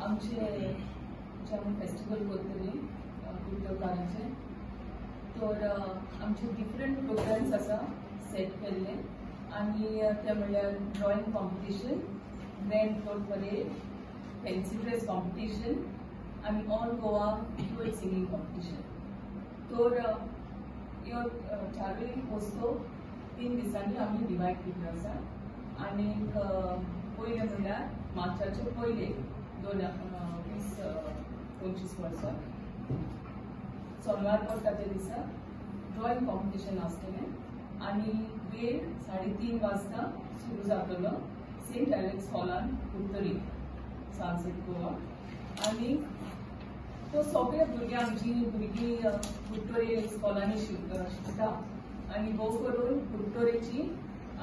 आमचे जे आमी फेस्टिवल करतली कुडटकारांचे, तर आमचे डिफरंट प्रोग्राम्स आसा सेट केल्ले आनी ते म्हणल्यार drawing competition, grand float parade, fancy dress competition आनी all Goa duet singing competition. तर ह्यो चारूय वस्तू 3 दिसांनी आमी डिवायड केल्ल्यो आसा. आनीक पयलें म्हणल्यार मार्चाचे पयले 2025 वर्सा सोमवार पडटा त्या दिसा ड्रॉइंग कॉम्पिटिशन आसतलें आनी वेळ 3:30 वाजता सुरू जातलो सेंट एलेक्स हॉलान, कुडतरी, सालसेट, गोवा. आनी तो सगळे भुरगीं, आमची भुरगीं कुडतरी स्कॉलांनी शिकता आनी भोव करून कुडतरेची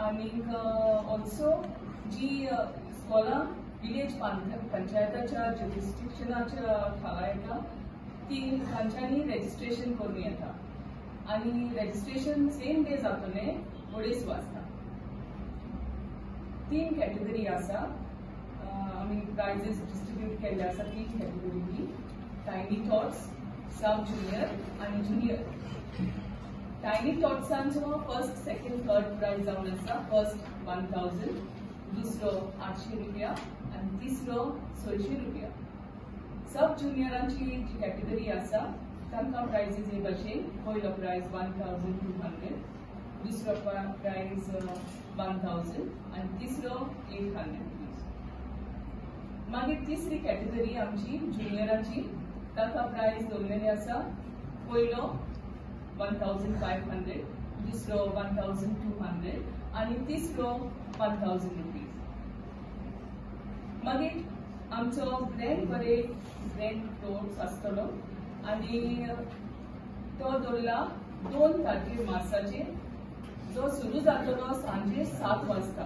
आनीक ऑल्सो जी स्कॉलां विलेज पंचायताच्या ज्युरिस्डिक्शनाच्या खाला येता ती तांच्यांनी रेजिस्ट्रेशन करूं येता आनी रेजिस्ट्रेशन सेम डे जातलें 2:30 वाजता. 3 कॅटेगरी आसा, आमी प्रायजीस डिस्ट्रिब्यूट केल्ले आसा 3 कॅटेगरीनी: टायनी टॉट्स, सब ज्युनियर आनी ज्युनियर. टायनी टॉट्सांचो फर्स्ट, सेकंड, थर्ड प्रायज जावन आसा. फर्स्ट 1000, दुसरो 800 रुपया आनी तिसरो 600 रुपया. सब ज्युनियरांची जी कॅटेगरी आसा तांकां प्रायजीस हे भशेन: पयलो प्रायज 1200, दुसरो प्रायज 1000 आनी तिसरो 800 रुपीज. मागीर तिसरी कॅटेगरी आमची ज्युनियरांची, ताका प्रायज दवरलेले आसा पयलो 1500, दुसरो 1200 आनी तिसरो 1000 रुपीज. मागीर आमचो ग्रँड परेड, ग्रँड फ्लोट्स आसतलो आनी तो दवरला 2 तारखेर मार्साचेर, जो सुरू जातलो सांजे 7 वाजता.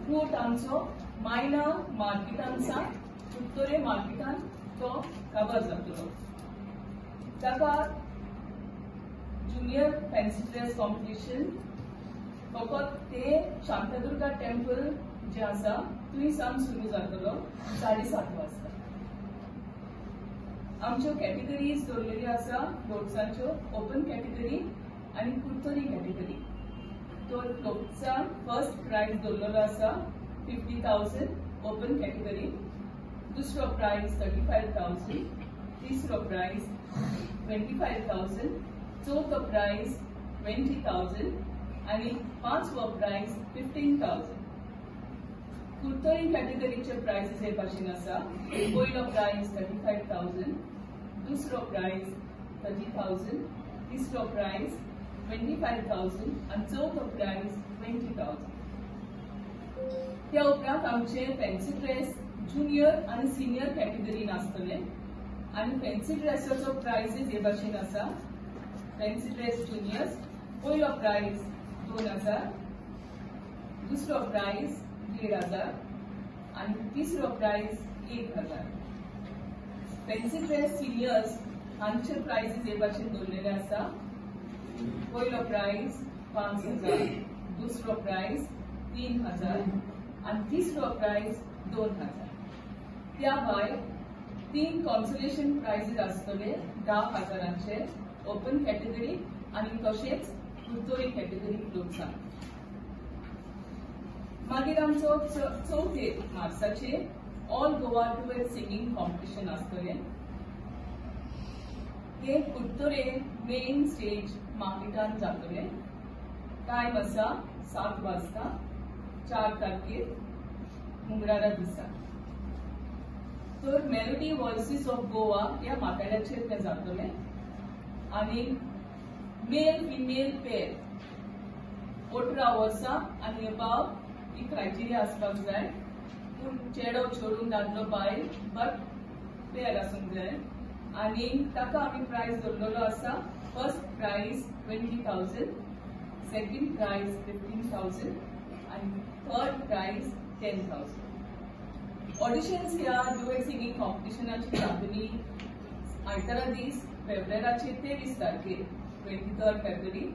रूट आमचो मायना मार्केटान सावन कुडतरे मार्केटान तो कवर जातलो. ताका ज्युनियर फॅन्सी ड्रेस कॉम्पिटिशन फकत ते शांतादुर्गा टेम्पल जे आसा थंय सावन सुरू जातलो 7:30 वाजता. आमच्यो कॅटेगरीज दवरलेल्यो आसा फ्लोट्सांच्यो: ओपन कॅटेगरी आनी कुडतरी कॅटेगरी. तर फ्लोट्सान फर्स्ट प्रायज दवरलेलो आसा 50,000 ओपन कॅटेगरी, दुसरो प्रायज 35,000, तिसरो प्रायज 25,000, चवथो प्रायज 20,000 आनी पांचवो प्रायज 15,000. कुडतरी कॅटेगरीचे प्रायजीस हे भाशेन आसा: पयलो प्रायज 35,000, दुसरो प्रायज 30,000, तिसरो प्रायज 25,000 आनी चवथो प्रायज 20,000. त्या उपरांत आमचे फॅन्सी ड्रेस ज्युनियर आनी सिनियर कॅटेगरीन आसतले आनी फॅन्सी ड्रेसाचो प्रायजीस हे भाशेन आसा: फॅन्सी ड्रेस ज्युनियर्स पयलो प्रायज 2000, दुसरो प्रायज 1500 आनी तिसरो प्रायज 1000. फॅन्सी ड्रेस सिनियर्स हांचे प्रायजीस हे भाशेन दवरलेले आसा: पयलो प्रायज 5000, दुसरो प्रायज 3000 आनी तिसरो प्रायज 2000. त्या भायर 3 कॉन्सोलेशन प्रायजीस आसतले 10,000 ओपन कॅटेगरी आनी तशेंच कुडतरी कॅटेगरी फ्लोट्सान. मागीर आमचो 4 मार्साचेर all Goa duet singing competition आसतलें. ते कुडतरे मेन स्टेज मार्केटान जातलें. टायम आसा 7 वाजता, 4 तारखेर मंगळारा दिसा. तर मेलोडी वॉयसीस ऑफ गोवा ह्या माथाळ्याचेर तें जातलें आनी मेल फिमेल पेर 18 वर्सां आनी अबाव ही क्रायटेरिया आसपाक जाय. पूण चेडो चेडूं, दादलो बायल, बट पेर आसूंक जाय. आनी ताका आमी प्रायज दवरलेलो आसा: फर्स्ट प्रायज 20,000, सेकंड प्रायज 15,000 आनी थर्ड प्रायज 10,000. ऑडिशन्स ह्या डुएट सिंगींग कॉम्पिटिशनाची जातली आयतारा दीस फेब्रुवाराचे 23 तारखेर, 23 February,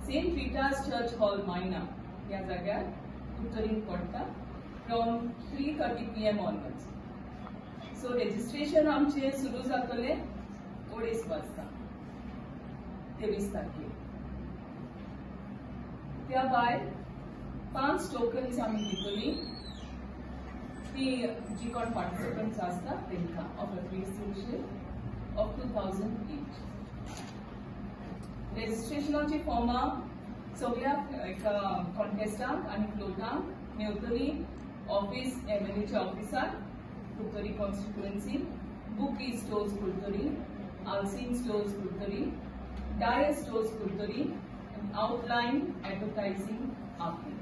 Saint Rita's church hall, Maina ह्या जाग्यार कुडतरीन पडटा. from 3:30 PM onwards. So registration आमचें सुरू जातलें 2:30 वाजता 23 तारखेर. त्या भायर 5 टोकन्स आमी दितली ती जी कोण पार्टिसिपंट्स आसता तेंकां of appreciation of 2000 each. रजिस्ट्रेशनाची फॉर्मां सगळ्या एका कॉन्टेस्टांक आनी फ्लोटांक मेवतली office एमएलएच्या ऑफिसार, Curtorim constituency, Buki stores Curtorim, Alcin stores Curtorim, Dias stores Curtorim आनी आउटलायन एडवर्टायझिंग आपली.